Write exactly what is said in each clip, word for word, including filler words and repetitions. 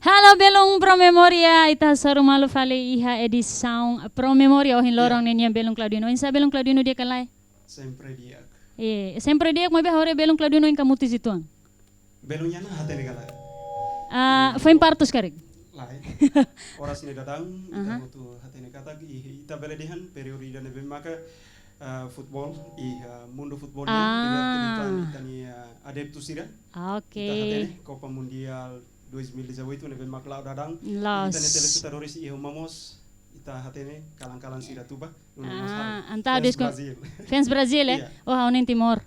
Halo belun Pro Memória, ita hasoru malu fali iha edisaun Pro Memória ohin loron ne'e nian belun Claudino. Oinsá belun Claudino di'ak ka lae? Sempre di'ak. Eh, sempre di'ak, maibé haree belun Claudino ohin kamutis uitoan. Belun nia hatene ka lae? Ah, foin partus karik? Lae. Oras ne'e daudaun, ita hotu hatene katak, i-, ita bele dehan períodu ida ne'ebé maka, ah, futeból, i, ah, mundu futeból nian, ita hatene, ita-nia adeptu sira. Ah, oke. Ita hatene Copa Mundial dois mil e dezoito ne'ebé mak la'o daudaun. Loos. Ita-nia telespetadores iha uma mós, ita hatene kalan-kalan sira tuba. Nune'e mós ha'u fans Brazil. Fans Brazil, eh? Iya. Oh, ha'u-nia Timor.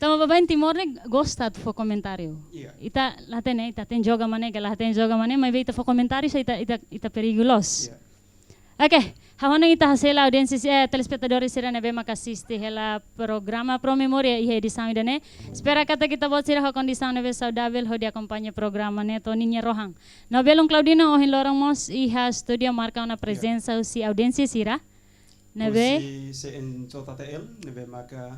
Tanba baibain Timor ne'e gosta atu fó komentáriu. Iya. Ita la hatene, ita hatene joga mane, ka la hatene joga mane, maibé ita fó komentáriu, sá ita, ita, ita perigu loos. Iya. Oke, ha'u hanoin ita hasoru hela audiénsia, eh, telespetadores sira ne'ebé maka asiste hela programa Pro Memória iha edisaun ida-ne'e. Espera katak ita-boot sira ho kondisaun ne'ebé saudavel hodi akompaña programa ne'e to'o ninia rohan. No belun Claudino ohin loron mós iha estúdiu marka ona prezensa husi audiénsia sira. Ne'ebé? Husi C N J T L, ne'ebé maka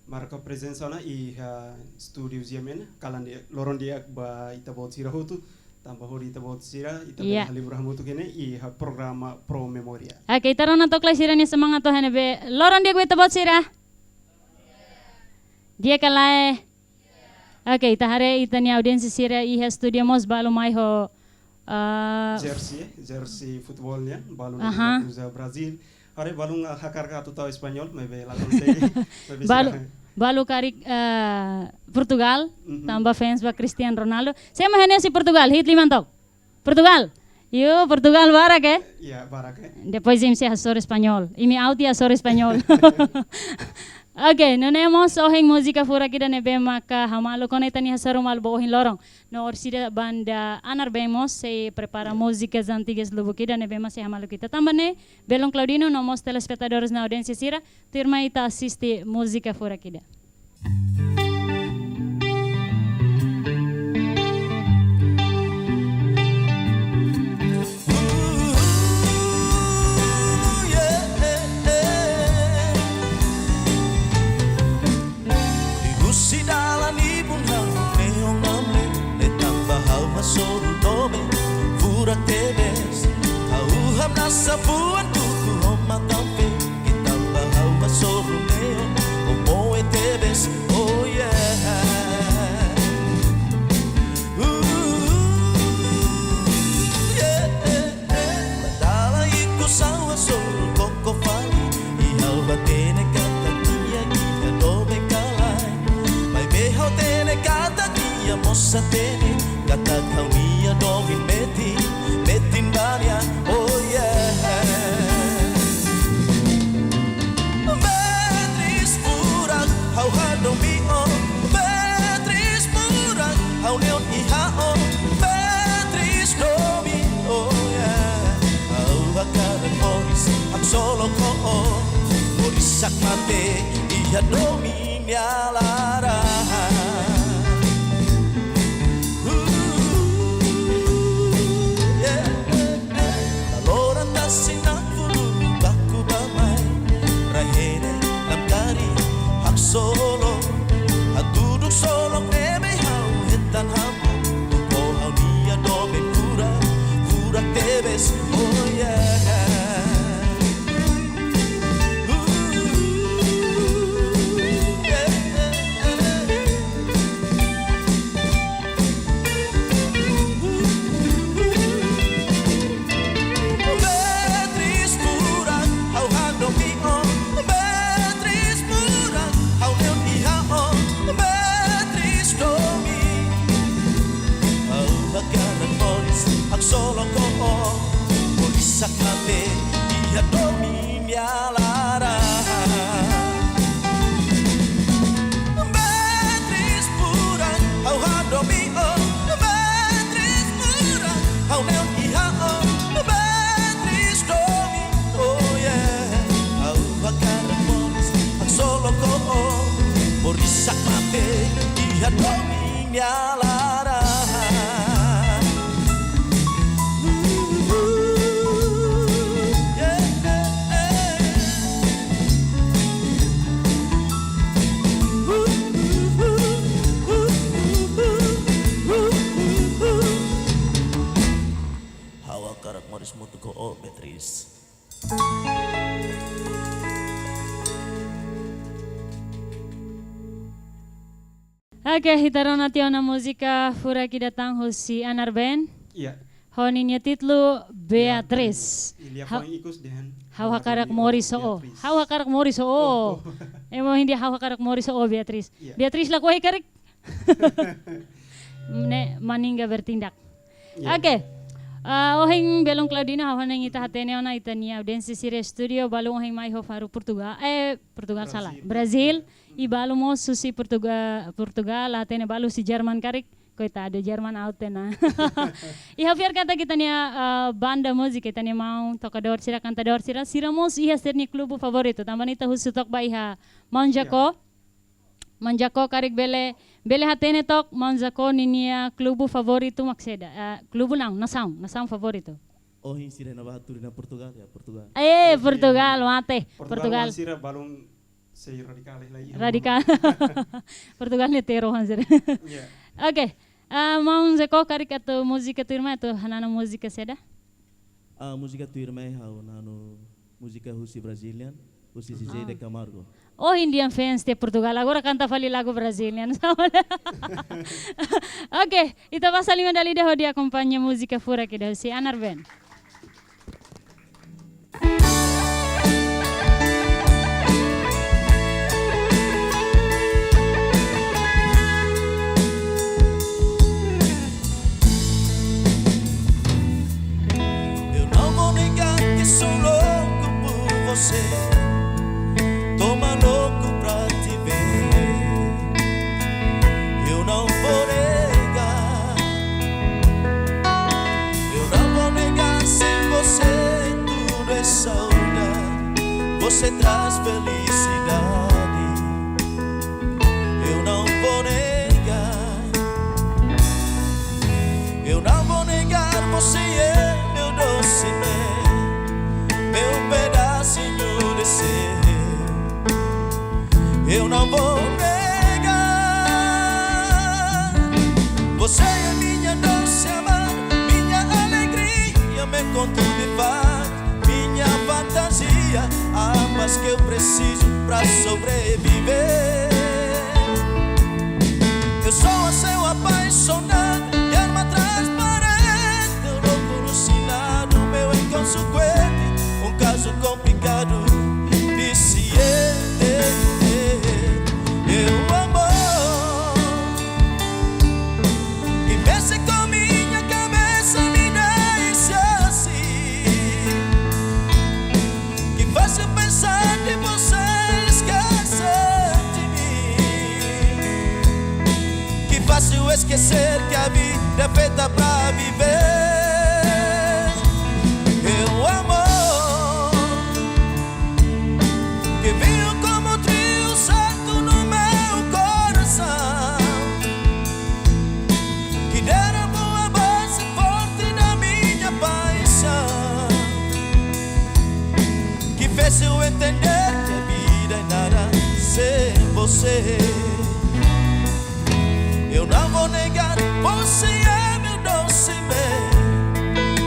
marka prezensa ona iha estúdiu G M N, kalan di'ak, loron di'ak ba ita-boot sira hotu, tanba hodi ita-boot sira, ita bele halibur hamutuk iha ne'e iha programa Pro Memória. Oke, ita rona to'ok lai sira-nia semangat to'o iha ne'ebé. Loron di'ak ba ita-boot sira. Di'ak ka lae? Oke, ita haree ita-nia audiénsia sira iha estúdiu mós balu mai ho, ah, jersey, eh, jersey futeból nian, balu ne'ebé mak uza Brazil. Haree balun, ah, hakarak atu tau Espanhol, maibé la konsege. Maibé sira, balu karik, ah, Portugal, tanba fans ba Cristiano Ronaldo. Sé mak iha ne'e husi Portugal, hi'it liman to'ok. Portugal. Yo, Portugal barak, eh? Iya, barak, eh. Depois imi sei hasoru Espanhol. Imi aut hasoru Espanhol. Oke, nune'e mós ohin múzika furak ida ne'ebé maka ha'u maluk ona ita-nia hasoru malu ba ohin loron. No orsida banda Anar Band mós sei prepara múzikas antigas lubuk ida ne'ebé mak sei ha'u maluk ita. Tanba ne'e, belun Claudino no mós telespetadores no audiénsia sira, tuirmai ita asiste múzika furak ida. Husi dalan ibun ha'u neon namle, ne'e tanba ha'u hasoru doben furak tebes. Ha'u hamnasa fuan tuku ho matan-feen, tanba ha'u hasoru neon, o moe tebes, oh yeah. Uh, yeah. Dala ikus ha'u hasoru koko fali, i ha'u hatene katak nia iha doben ka lae. Maibé ha'u hatene katak nia mós hatene katak ha'u-nia doben metin, metin ba nia, oh yeah. Beatriz furak, ha'u hadomi ó. Beatriz furak, ha'u neon iha ó. Beatriz doben, oh yeah. Ha'u hakarak moris haksolok ho ó. Moris hakmatek iha doben nia laran. Laloran tasi na'in-fululu baku bá-mai, rai-henek namkari haksolok. Hatudu solok ne'ebé ha'u hetan hambuuk, tuku ha'u-nia doben furak, furak tebes, oh yeah. Beatriz furak, ha'u hadomi ó. Beatriz furak, ha'u neon iha ó. Beatriz doben, ha'u hakarak moris haksolok ho ó. Moris hakmatek iha doben nia laran. Beatriz furak, ha'u hadomi ó. Beatriz furak, ha'u neon iha ó. Beatriz doben, oh yeah. Ha'u hakarak moris haksolok ho ó. Moris hakmatek iha doben nia laran. Oke, ita rona tiha ona múzika furak ida tan husi Anar Band. Iya. Ho ninia títulu Beatriz. Beatriz. Ilia Ha'u, foin ikus dehan ha'u hakarak moris ho ó. Beatriz. Ha'u hakarak moris ho ó. Oh, oh. Ema Hindia, ha'u hakarak moris ho ó, Beatriz. Iya. Beatriz lakohi karik. Ne'e maningga bertindak. Iya. Oke. Ah, ohin belun Claudina, ha'u hanoin ita hatene ona ita-nia audiénsia sira estúdiu, balun ohin mai ho faru Portugal, eh, Portugal sala, Brazil. Brazil. I balu mós husi Portuga-, Portugal, la hatene balu husi Jerman karik. Koitadu, Jerman aut tiha ona. I ha'u fiar katak ita-nia, ah, banda múzika, ita-nia maun tokadór sira, kantadór sira, sira mós iha sira-nia klubu favoritu. Tanba ne'e ita husu took ba iha Maun Jacó. Iya. Maun Jacó karik bele, bele hatene took Maun Jacó ninia klubu favoritu mak saida. Ah, klubu lae, nasaun, nasaun favoritu. Ohin sira-ne'e ba tuur iha Portugal, ya, Portugal. Eh, Portugal, mate. Portugal, Portugal. Wan sira balun sei radikál lai. Radikál. Portugal ne'e terror hanesan. Iya. Oke. Ah, Maun Jacó, karik atu múzika tuirmai atu hananu múzika saida? Ah, múzika tuirmai ha'u hananu múzika husi Brazilian, husi Zezé de Camargo. Oh, Indian fans de Portugal. Agora kanta fali lagu Brazilian. Oke, ita basa liman dala ida hodi akompaña múzika furak ida husi Anar Band. Eu não vou negar que sou louco por você. Tô maluco pra te ver. Eu não vou negar. Eu não vou negar, sem você tudo é saudade. Você traz felicidade. Eu não vou negar. Eu não vou negar, você é meu doce mel, meu pedacinho de céu. Eu não vou negar. Você é minha doce amor, minha alegria, meu conto de fadas, minha fantasia, a paz que eu preciso pra sobreviver. Eu sou o seu apaixonado, de alma transparente, louco, alucinado, meu inconsequente, um caso complicado de se entender. Meu amor, que mexe com minha cabeça, me deixa assim. Que fácil pensar que você esqueceu de mim. Que fácil esquecer que a vida é feita pra viver. Meu amor, que veio como trio certo no meu coração, que derramou a base forte da minha paixão, que fez eu entender que a vida é nada sem você. Eu não vou negar, você é meu doce bem,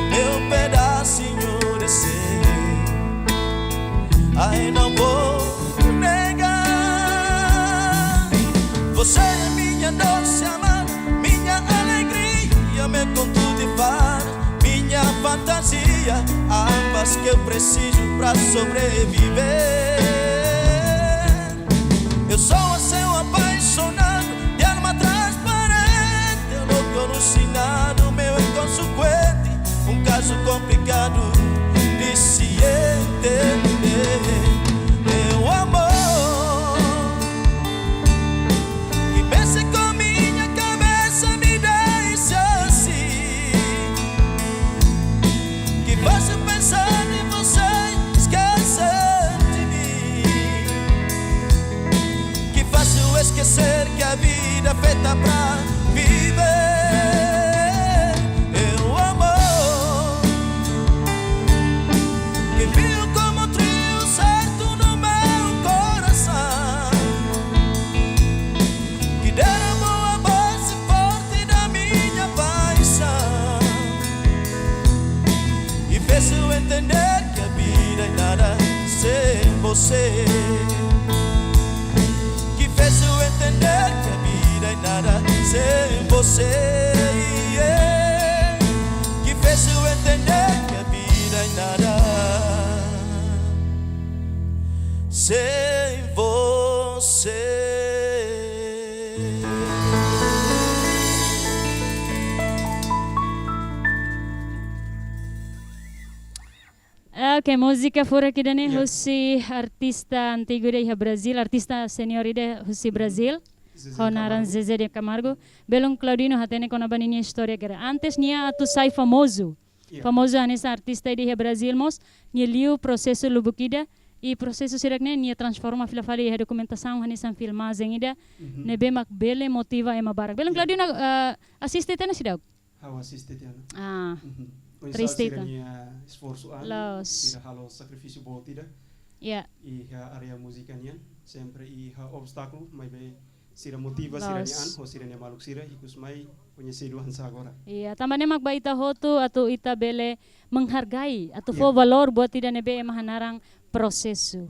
meu pedacinho de ser. Ai, não vou negar. Você é minha doce amor, minha alegria, meu conto de fadas, minha fantasia, a paz que eu preciso pra sobreviver. Eu sou o seu apaixonado, de alma transparente, louco, alucinado, meu inconsequente, um caso complicado de se entender. Meu amor, que mexe com minha cabeça, me deixa assim. Que fácil pensar em você, esquecer de mim. Que fácil esquecer que a vida é feita pra viver. Meu amor, que veio como trio certo no meu coração, que derramou a base forte da minha paixão, e fez eu entender que a vida é nada sem você. Que fez eu entender que a vida é nada Sem você, yeah, que fez eu entender que a vida é nada sem você. Ah, oke, múzika furak ida-ne'e, ya, husi artista antigu ida iha Brazil, artista senior ida husi, mhm, Brazil. Zezé Ho naran Camargo. Zezé de Camargo. Belun Claudino hatene kona-ba ninia istória kera. Antes nia atu sai famozu. Ya. Famozu hanesan artista ida iha Brazil mós, nia liu prosesu lubuk ida, i prosesu sira-ne'e nia transforma fila fali iha dokumentasaun hanesan filmajen ida, mhm, ne'ebé mak bele motiva ema barak. Belun, ya, Claudino, eh, asiste tiha ona seidauk? Ha'u asiste tiha ona. Ah, mhm. Oinsá triste, sira-nia esforsu an, loos, sira halo sakrifísiu boot ida. Ya. Iha área múzika nian, sempre iha obstákulu, maibé sira motiva sira-nia an, loos, ho sira-nia maluk sira, ikus mai koñesidu hanesan agora. Iya, tanba ne'e mak ba ita hotu atu ita bele menghargai, atu, iya, fó valór buat ida ne'ebé ema hanaran prosesu.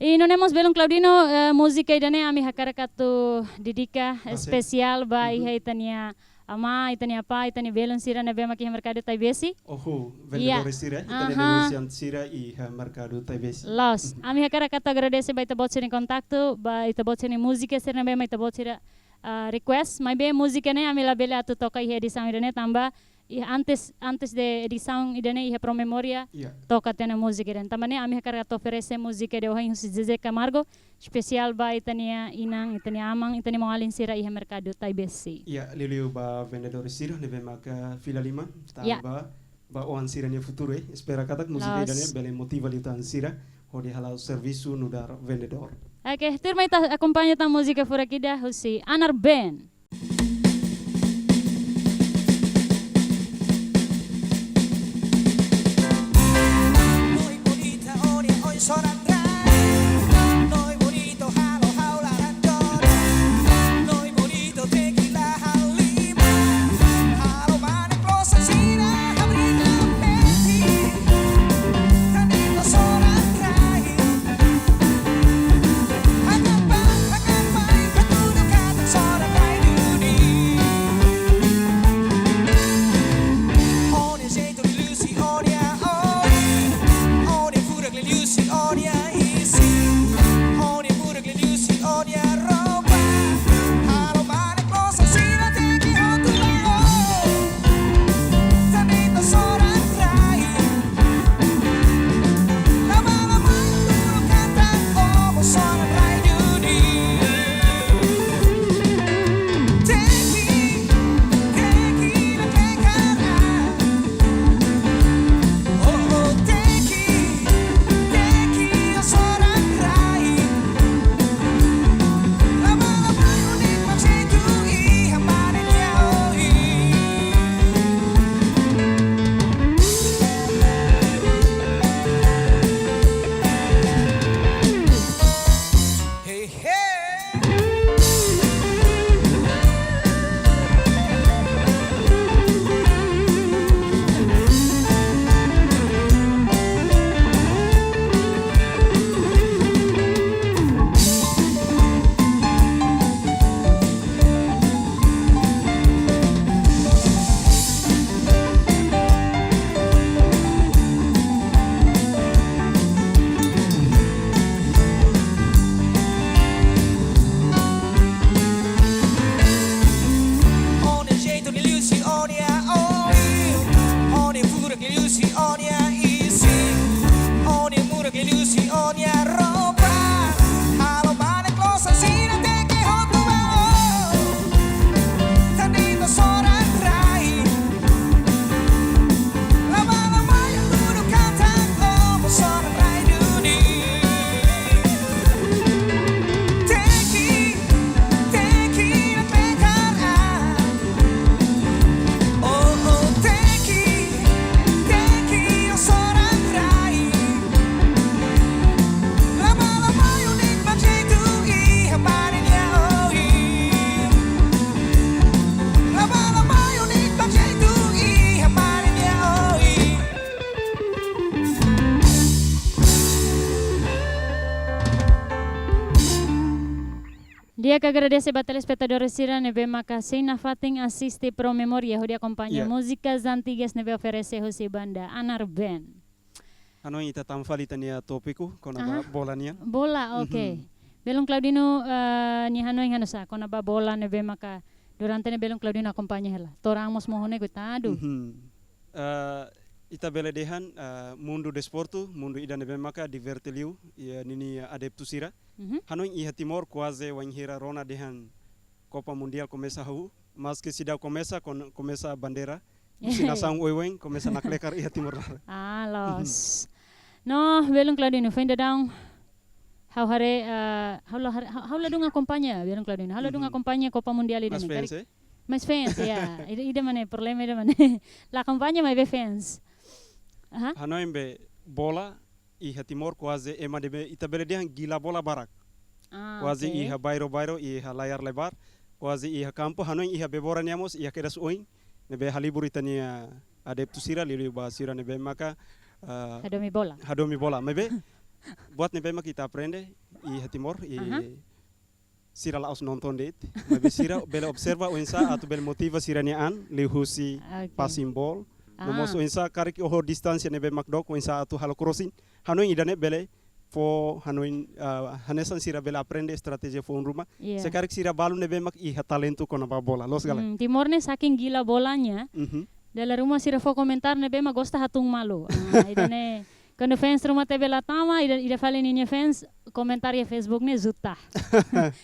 I nune'e mós belun Claudino, eh, múzika ida-ne'e ami hakarak atu dedika, ah, sin, espesiál ba, mhm, iha ita-nia amá, ita-nia apá, ita-nia belun sira ne'ebé mak iha merkadu Taibesi. Oho, iya, vendedores sira, ita-nia, aha, negosiante sira iha merkadu Taibesi. Loos, mhm, ami hakarak atu agradese ba ita-boot sira-nia kontaktu, ba ita-boot sira-nia múzika sira ne'ebé mak ita-boot sira, ah, request, maibé múzika ne'e ami labele atu toka iha edisaun ida-ne'e tanba i antes, antes de edisaun ida-ne'e iha Promemoria, iya, toka tiha ona múzika ida-ne'e. Tanba ne'e ami hakarak atu oferese múzika ida ohin husi Zezé Camargo, espesiál ba ita-nia inan, ita-nia aman, ita-nia maun-alin sira iha merkadu Taibesi. Iya, liuliu ba vendedores sira ne'ebé maka fila liman, iya, tanba ba oan sira-nia futuru, eh. Espera katak múzika, loos, ida-ne'e bele motiva liután sira hodi hala'o servisu nu'udar vendedór. Oke, tuirmai ita akompaña tan múzika furak ida husi Anar Band. Noi bonita, oria oin soran rai. Noi bonito, halo ha'u laran dodo. Noi bonito, tekilaha lima. Halo mane klosa sira, habrita peti. Tan lindo soran rai. Hakan ba, hakan mai, hatudu katak soran rai. Di'ak, agradese ba telespetadór sira ne'ebé maka sei nafatin asiste Pro Memoria hodi akompaña, ya, múzikas antigas ne'ebé oferese husi banda Anar Band. Hanoin ita tama fali ita-nia tópiku kona-ba, aha, bola nian. Bola, oke. Mhm. Belun Claudino, eh, nia hanoin hanesan kona-ba bola ne'ebé maka durante ne'e Belun Claudino akompaña hela. To'o ramos mohone, koitadu. Mhm. Eh, ita bele dehan, eh, mundu desportu, mundu ida ne'ebé maka diverte liu iha ninia adeptu sira. Mhm. Hanoin iha Timor kuaze wainhira rona dehan Copa Mundial komesa hahú, maske seidauk komesa, kon-, komesa bandeira husi nasaun oioin komesa naklekar iha Timor laran. Ah, loos. No, Belun Claudino, foin daudaun ha'u haree, eh, ha'u la haree, ha'u, ha'u ladún akompaña, Belun Claudino. Ha'u ladún, mhm, akompaña Copa Mundial ida-ne'e, mas fans, karik, eh? Mas fans, ya. Ida, ida mak ne'e, problema ida mak ne'e. La akompaña, maibé fans. Aha. Hanoin be bola iha Timor kuaze ema ne'ebé ita bele dehan gila bola barak. Ah, kuaze, oke, iha bairru-bairru, iha layar lebar, kuaze iha kampu, hanoin iha Bebora nian mós, iha kedas oin, ne'ebé halibur ita-nia adeptu sira, liuliu ba sira ne'ebé maka, ah, hadomi bola. Hadomi bola. Maibé, buat ne'ebé maka ita aprende iha Timor, i, aha, sira la'ós nonton de'it, maibé sira bele observa oinsá atu bele motiva sira-nia an, liuhusi, oke, passing ball. Ah. No mós oinsá karik oho distánsia ne'ebé mak dook, oinsá atu halo crossing. Hanoin ida-ne'e bele fó hanoin, ah, hanesan sira bele aprende estratéjia foun ruma. Iya. Se karik sira balu ne'ebé mak iha talentu kona-ba bola, loos ka lae? Hmm, Timor ne'e saking gila bolanya. Mhm. Dala ruma sira fó komentáriu ne'ebé mak gosta hatún malu. Ah, ida-ne'e kuandu fans ruma T V la tama, ida, ida fali ninia fans komentar iha Facebook ne'e juta.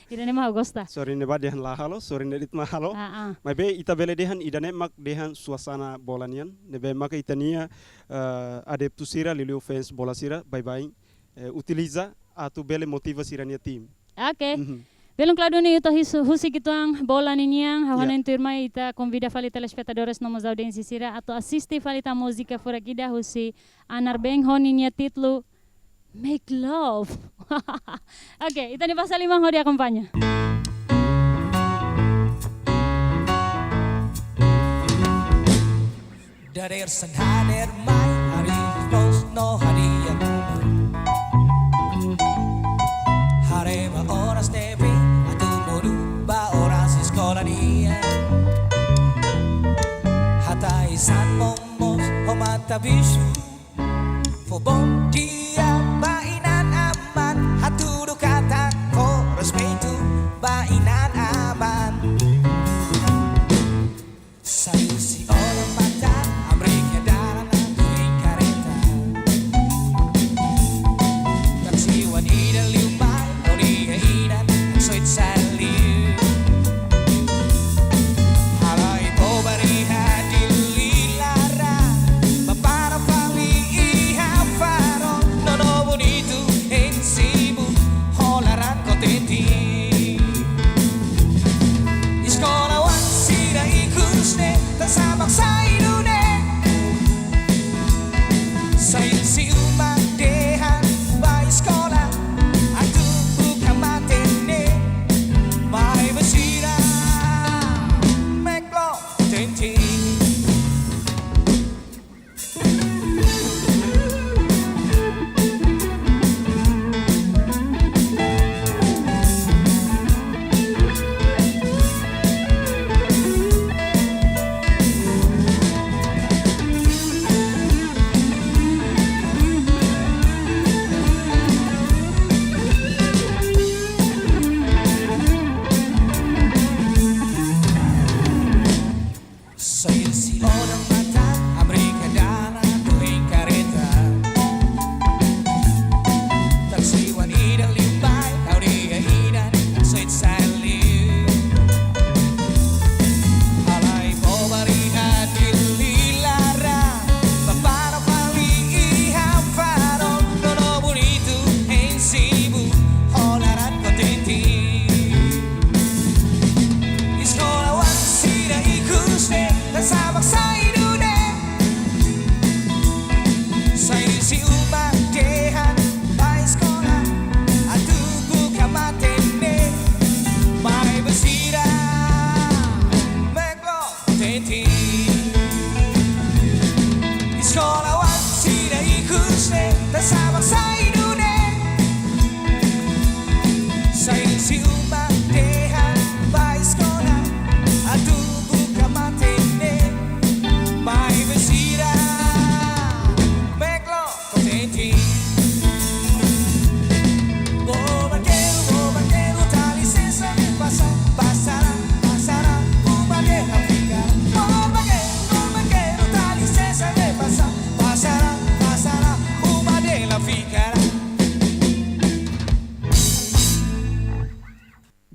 Ida-ne'e mak ha'u gosta. Sorin ne'ebá dehan la halo, sorin ne'e de'it mak halo. Ah, ah. Maibé ita bele dehan ida-ne'e mak dehan suasana bola nian, ne'ebé maka ita-nia, eh, adeptu sira, liuliu fans bola sira, baibain, eh, utiliza atu bele motiva sira-nia tim. Oke. Mhm. Belun Claudino, ita husu-, husik uitoan bola ninian, ha'u, ya, hanoin tuirmai ita konvida fali telespetadores no mós audiénsia sira atu asiste fali tan múzika furak ida husi Anar Band ho ninia títulu Make Love. Oke, ita-nia basa liman hodi akompaña. Dadeer-saan hadeer mai, hari pos no hadi'a. Haree ba oras ne'ebé atu muda ba oras eskola nian. Hatais an momoos ho matan bishuu. Fó bom dia ba inan-aman, hatudu katak fó respeitu ba inan-aman. Sai husi odamatan, hamriik iha dalan, atu hein kareta. Taksi oan ida liu mai, hodi iha inan, soit sali. Halai bobar iha Dili laran, bá para fali iha Farol, nono bonitu hein simu, ho laran kontente. Eskola oan sira ikus ne'e, tan samak sai nune'e. Sai husi uma dehan bá eskola, atu buka matenek, maibé sira make love kontente. Sai husi odamatan, hamriik iha dalan, atu hein kareta. Taksi oan ida liu mai, hodi iha inan, soit sali. Halai bobar iha Dili laran, bá para fali iha Farol, nono bonitu hein simu, ho laran kontente. Eskola oan sira ikus ne'e, tan samak sai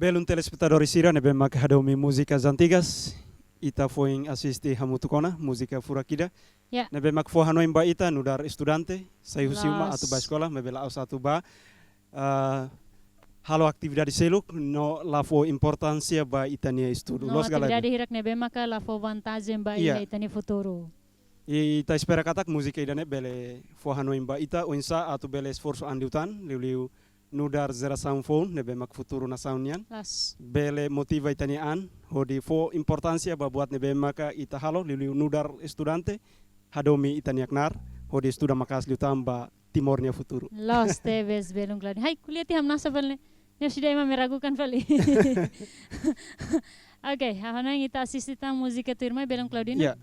Belun telespetadór sira ne'ebé mak hadomi múzikas antigas, ita foin asiste hamutuk ona múzika furak ida. Ya. Ne'ebé mak fó hanoin ba ita nu'udar estudante, sai husi uma, loos, atu bá eskola, maibé la'ós atu bá, ah, halo atividade seluk, no la fó importánsia ba ita-nia estudu. No, loos ka lae? Atividade hirak ne'ebé maka la fó vantajen ba, ya, iha ita-nia futuru. I ita espera katak múzika ida-ne'e bele fó hanoin ba ita, oinsá atu bele esforsu an liután, liuliu nu'udar jerasaun foun, ne'ebé mak futuru nasaun nian. Loos. Bele motiva ita-nia an, hodi fó importánsia ba buat ne'ebé maka ita halo, liuliu nu'udar estudante, hadomi ita-nia knaar, hodi estuda maka'as liután ba Timor nia futuru. Loos tebes, belun Claudino. Hai, ko'alia tiha, hamnasa fali ne'e. Ne'e sudah ema meragukan fali. Oke, ha'u hanoin ita asiste tan múzika tuirmai, belun Claudino. Ya.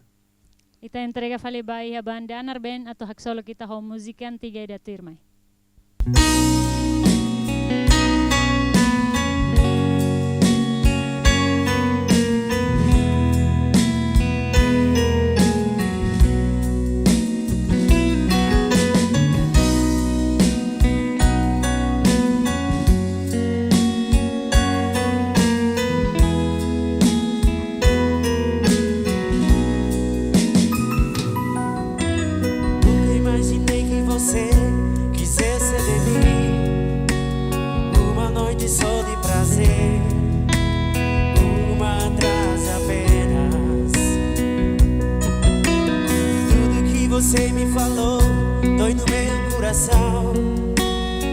Ita entrega fali ba iha banda Anar Ben atu haksolok ita ho múzika antiga ida tuirmai. Nunca imaginei que você quisesse de mim uma noite só de prazer, uma atrás apenas. Tudo que você me falou dói no meu coração.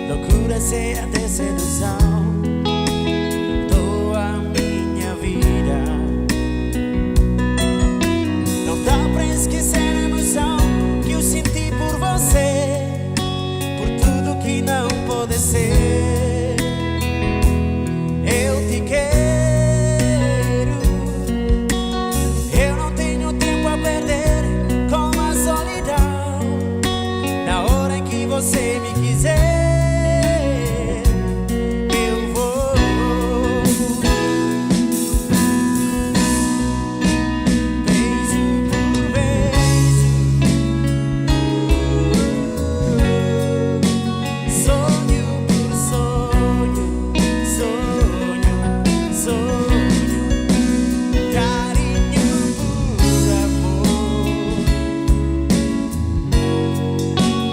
Loucura se até sedução. Dou a minha vida. Não dá pra esquecer a emoção que eu senti por você, por tudo que não pode ser. Eu te quero. Eu não tenho tempo a perder com a solidão. Na hora em que você me quiser, eu vou. Beijo por beijo, sonho por sonho, sonho, sonho, carinho por amor,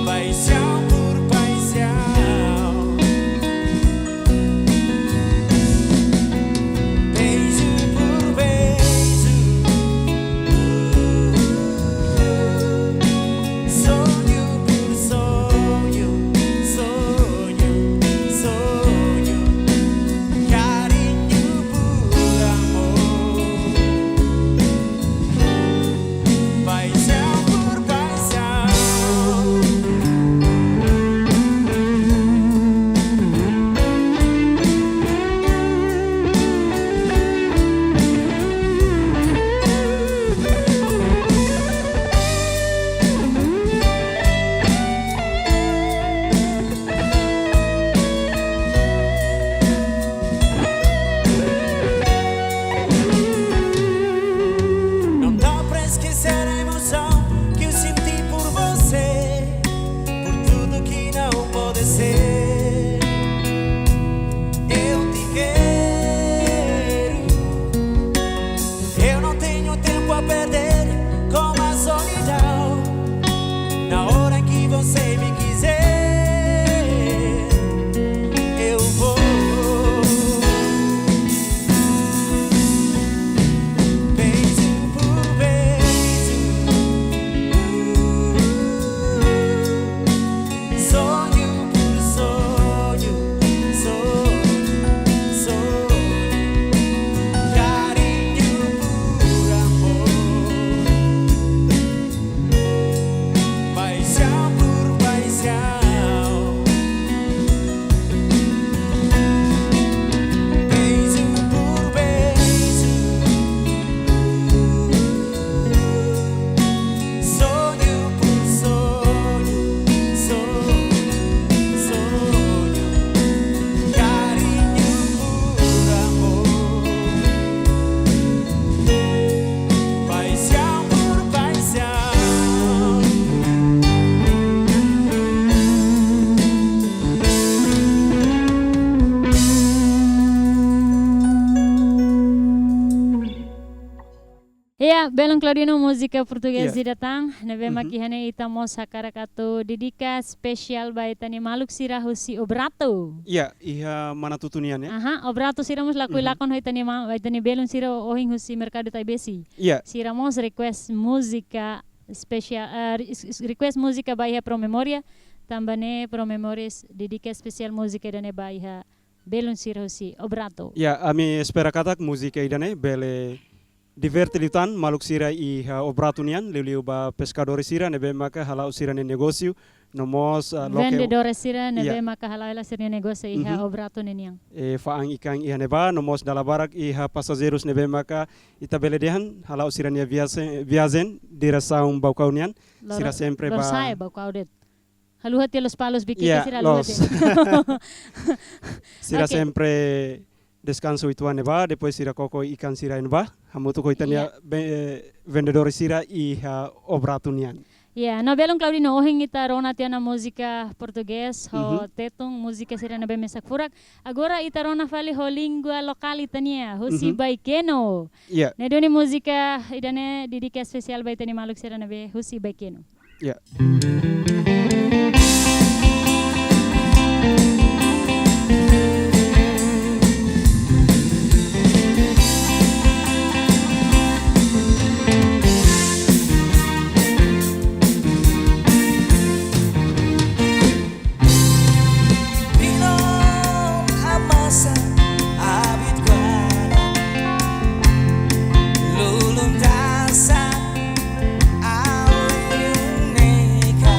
paixão por paixão. Beijo por beijo, sonho por sonho, sonho, sonho, carinho por amor, paixão por paixão. Não dá pra esquecer a emoção que eu senti por você, por tudo que não pode ser. Eu te quero. Eu não tenho tempo a perder com a solidão. Na hora que você me quiser, eu vou. Beijo por beijo, Ya, belun Claudino, múzika portugés ida tan, ne'ebé mak iha ne'e ita mós hakarak atu dedika espesiál ba ita-nia maluk sira husi Obrato. Ya, iha Manatuto nian, ya. Aha, Obrato sira mós lakohi lakon ho ita-nia ma-, ita-nia belun sira ohin husi Merkadu Taibesi. Ya. Sira mós request múzika espesiál, eh, re-, request múzika ba iha Promemória, tanba ne'e Promemória dedika espesiál múzika ida-ne'e ba iha belun sira husi Obrato. Ya, ami espera katak múzika ida-ne'e bele diverte liután maluk sira iha Obrato nian, liuliu ba peskadór sira ne'ebé maka hala'o sira-nia negósiu, no mós, ah, loke vendedores sira ne'ebé maka hala'o hela sira-nia negósiu iha Obrato ne'e nian. Eh, fa'an ikan iha ne'ebá, no mós dala barak iha pasajeirus ne'ebé maka ita bele dehan hala'o sira-nia viajen, viajen diresaun Baucau nian. Sira sempre ba sai Baucau de'it. Haluha tiha Lospalos, Viqueque, ya, sira haluha tiha. Sira sempre deskansa uitoan ne'ebá, depois sira koko ikan sira ne'ebá, hamutuk ho ita-nia be-, eh, vendedór sira iha Obrato nian. Ya, no belun Claudino, ohin ita rona tiha ona múzika portugés ho Tetun, múzika sira ne'ebé mesak furak. Agora ita rona fali ho língua lokál ita-nia, husi Baikeno. Ya. Ne'e duni múzika ida-ne'e dedika espesiál ba ita-nia maluk sira ne'ebé husi Baikeno. Ya. Bilon amasa abit kuara, lulun tasa aun neka.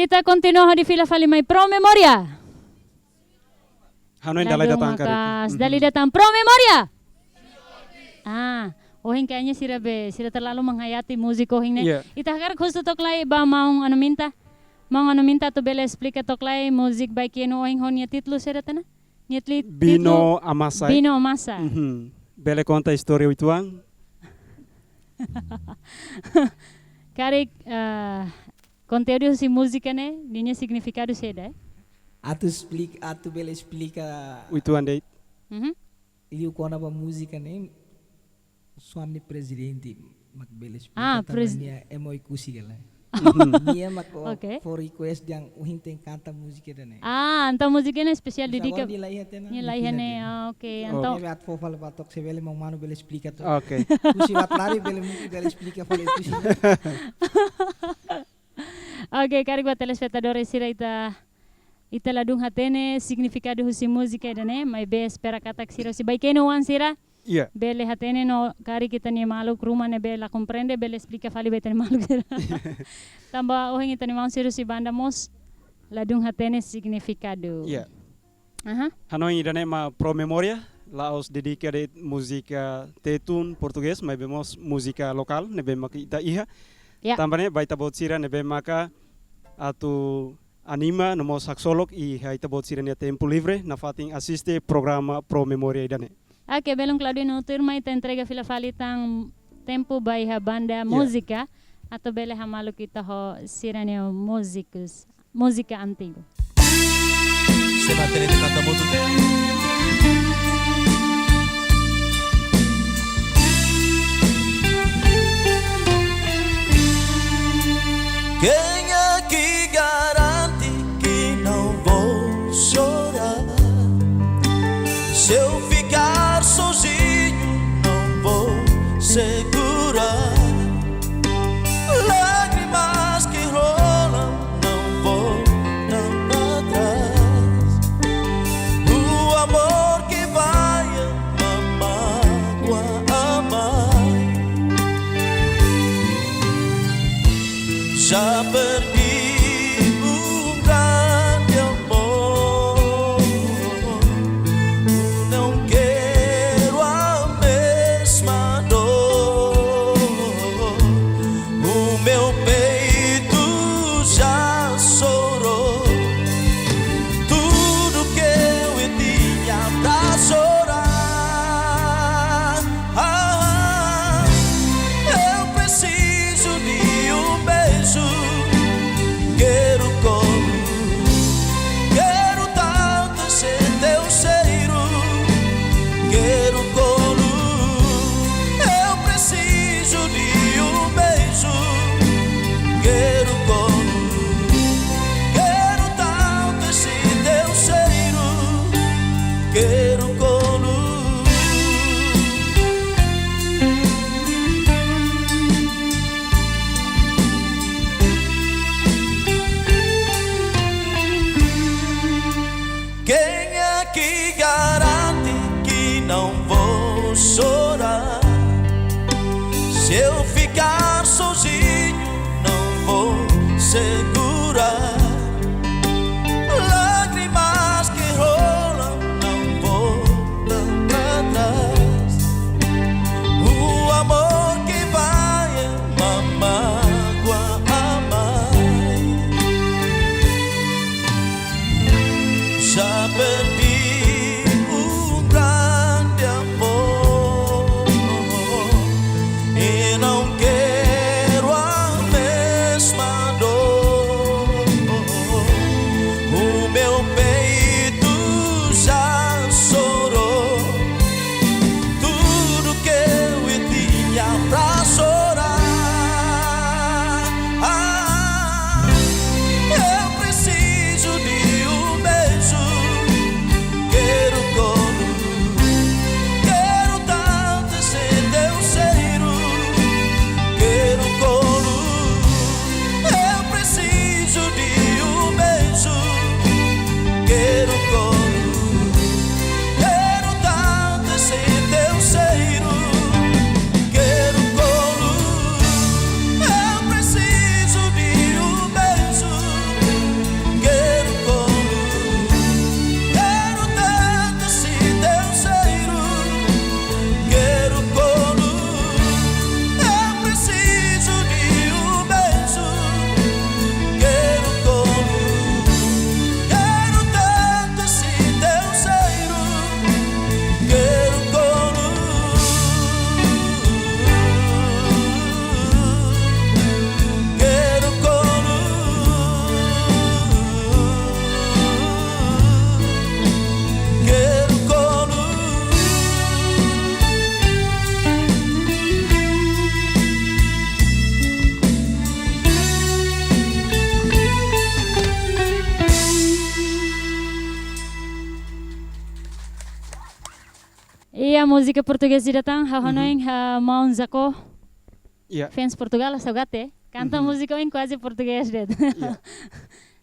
Ita kontinua hodi fila fali mai Pro Memória. Hanoin dala ida tan karik. Ladún maka'as, dala ida tan Pro Memória. Ah, ohin kayaknya sira be, sira terlalu menghayati musik ohin ne'e. Iya. Ita hakarak husu tok lai ba maun Anuminta. Maun Anuminta atu bele esplika tok lai musik Baikenu ohin ho nia títulu saida tan ne'e? Nia títulu Bino Amasa. Bino Amasa. Mhm. Bele konta istória uitoan. Karik, eh, konteúdu husi múzika ne'e, ninia signifikadu saida, eh? Atu esplika, atu bele esplika. Uitoan de'it. Mhm. Liu kona-ba múzika ne'e, suami prezidente mak bele esplika. Ah, tanba prez- nia ema Oekusi kala. Nia mak o, oke, fó request dehan ohin tenke kanta múzika ida-ne'e. Ah, entaun múzika ne'e espesiál. Mas dedika agora nia la iha tiha ona, nia la iha ne'e. Ah, oke. Oke. Entaun nia be atu fó fali ba to'ok se bele maun Manu bele esplika to'ok. Oke. Husi Batalari bele mungkin bele esplika fali Oekusi. Oke, karik ba telespetadór sira, ita, ita ladún hatene signifikadu husi múzika ida-ne'e, maibé espera katak sira husi Baikenu oan sira. Iya. Bele hatene no karik ita-nia maluk ruma ne'ebé la komprende, bele esplika fali ba ita-nia maluk sira. Tanba ohin ita-nia maun sira husi banda mós ladún hatene signifikadu. Iya. Aha. Hanoin ida-ne'e mak Pro Memória, la'ós dedika de'it múzika Tetun portugés, maibé mós múzika lokál ne'ebé maka ita iha. Ya. Tanba ne'e ba ita-boot sira ne'ebé maka atu anima no mós haksolok iha ita-boot sira-nia tempu livre nafatin asiste programa Pro Memória ida-ne'e. Oke, belun Claudino, tuirmai ita entrega fila fali tan tempu ba iha banda, ya, múzika, atu bele hamaluk ita ho sira-nia múzikus, múzika antigu. Seba tere de kanta motu. Quem é que garante que não vou chorar? Se eu ficar sozinho, não vou segurar. Lágrimas que rolam, não voltam pra trás. O amor que vai ama mágoa a mais. Já perdi um grande amor. Não quero a mesma dor. O meu peito já chorou tudo que eu tinha pra chorar. Ah, eu preciso de um beijo. Quero colo, quero tanto ser teu cheiro. Quero colo, eu preciso de um beijo. Quero colo, quero tanto esse teu cheiro. Quero colo. Quem é que garante que não vou chorar? Se eu ficar sozinho, não vou segurar. Lágrimas que rolam, não voltam pra trás. O amor que vai ama mágoa a mais. Já perdi um grande amor e não quero a mesma dor. O meu peito já chorou tudo que eu tinha pra chorar. Ah, eu preciso de um beijo. Iha múzika portugés ida tan, ha'u hanoin, ah, maun Jacó. Iya. Fans Portugal, saugate. Kanta múzika ohin kuaze portugés de'it. Iya.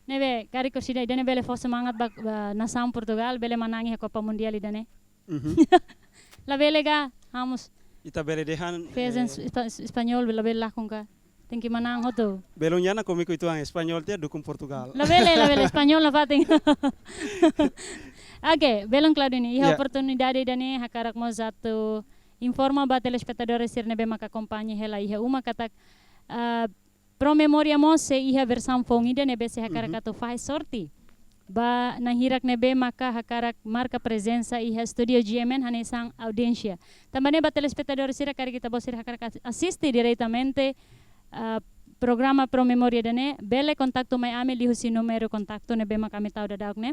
Ne'ebé, karik orsida ida-ne'e bele fó semangat ba, ba nasaun Portugal, bele manán iha Copa Mundial ida-ne'e. Mhm. Labele ka, Ramos. Ita bele dehan, fans eh, espa-, espanhol, labele lakon ka. Tenke manán hotu. Belun Yana komik itu ang Spanyol tiha dukung Portugal. Labele, labele, Spanyol la fatin. Oke, belun Claudine, iha, ya, oportunidade ida-ne'e hakarak mós atu informa ba telespetadór sira ne'ebé maka akompaña hela iha uma katak, ah, Pro Memória mós sei iha versaun foun ida ne'ebé sei hakarak, mhm, atu fahe sorte ba na'in hirak ne'ebé maka hakarak marka prezensa iha estúdiu G M N hanesan audiénsia. Tanba ne'e ba telespetadór sira karik ita-boot sira hakarak as-, asiste diretamente, ah, programa Pro Memória ida-ne'e, bele kontaktu mai ami liuhusi númeru kontaktu ne'ebé maka ami tau daudauk ne'e.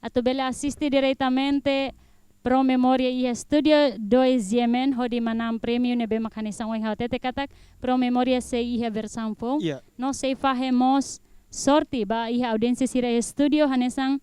Atu bele asiste diretamente Pro Memória iha estúdiu dois G M N hodi manán prémiu ne'ebé maka hanesan ohin ha'u hatete katak Pro Memória sei iha versaun foun. Iya. No sei fahe mós sorte ba iha audiénsia sira iha estúdiu hanesan,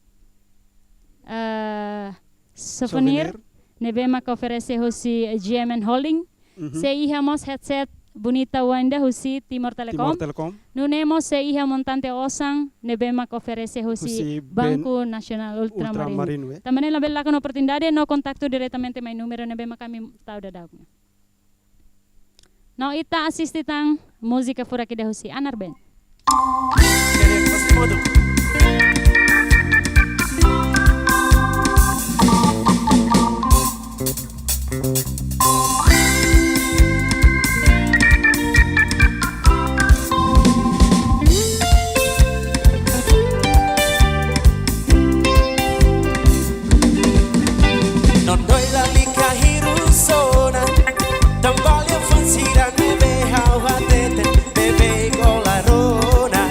eh, souvenir, souvenir, ne'ebé maka oferese husi G M N Holding. Mhm. Sei iha mós headset bonita oan ida husi Timor Telecom. Timor Telecom. Nune'e mós sei iha montante osan ne'ebé maka oferese husi, husi Banku Nasionál Ultramarinu. Ultramarinu, eh. Tanba ne'e labele lakon oportunidade no kontaktu diretamente mai númeru ne'ebé maka ami tau daudauk ne'e. No ita asiste tan múzika furak ida husi Anar Band. No dois la lika hiru sona, tanba lia fans sira ne'ebé ha'u hatete, bebé gola rona.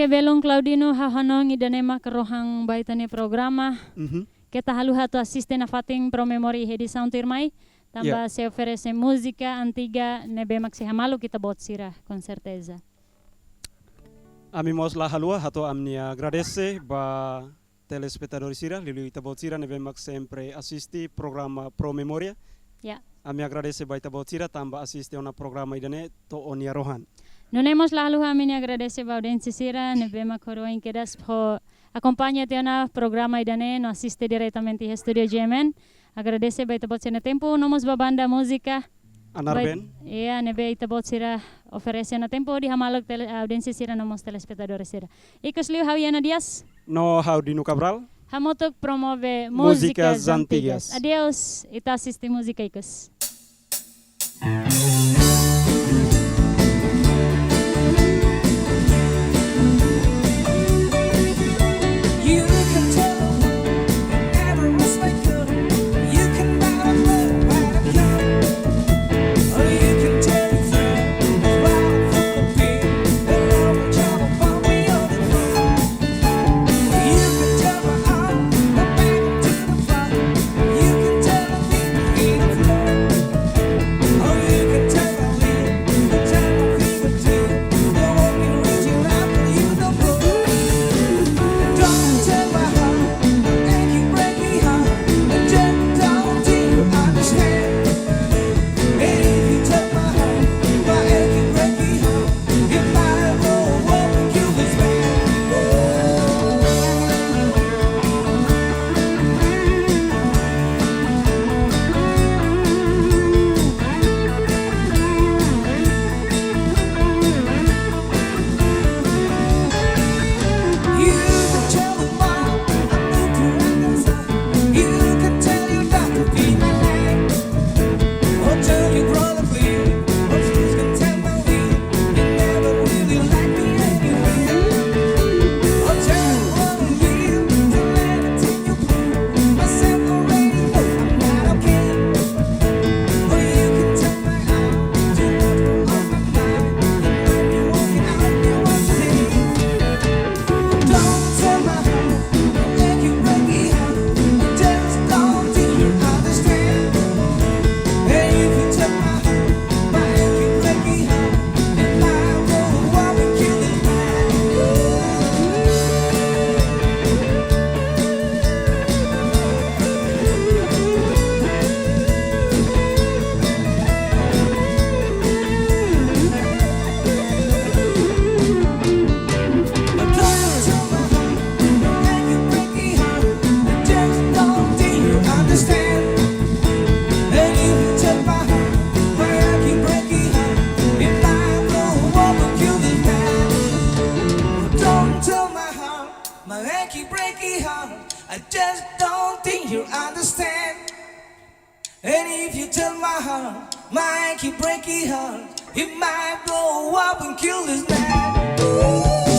Belun Claudino, ha'u hanoin ida-ne'e mak rohan ba ita-nia programa. Mhm. Keta haluha atu asiste nafatin Pro Memoria edisaun tuirmai. Tanba Ya. sei oferese múzika antiga ne'ebé mak sei hamaluk ita-boot sira, com certeza. Ami mós la haluha hato'o ami-nia agradese ba telespetadór sira, liuliu ita-boot sira ne'ebé mak sempre asiste programa Pro Memoria. Ya. Ami agradese ba ita-boot sira tanba asiste ona programa ida-ne'e to'o nia rohan. Nune'e mós la haluha ami-nia agradese ba audiénsia sira ne'ebé mak horibainhira kedas ho akompaña tiha ona programa ida-ne'e no asiste diretamente iha estúdiu G M N. Agradese ba ita-boot sira-nia tempu, no mós ba banda múzika Anar Band. Iya, ne'ebé ita-boot sira oferese ona tempu hodi hamaluk tele-, audiénsia sira no mós telespetadór sira. Ikus liu ha'u Yana Dias. No ha'u Dino Cabral. Hamutuk promove Múzicas múzikas antigas. Antigas. Adeus, ita asiste múzika ikus. My achy breaky heart, I just don't think you understand. And if you tell my heart, my achy breaky heart, it might blow up and kill this man. Ooh.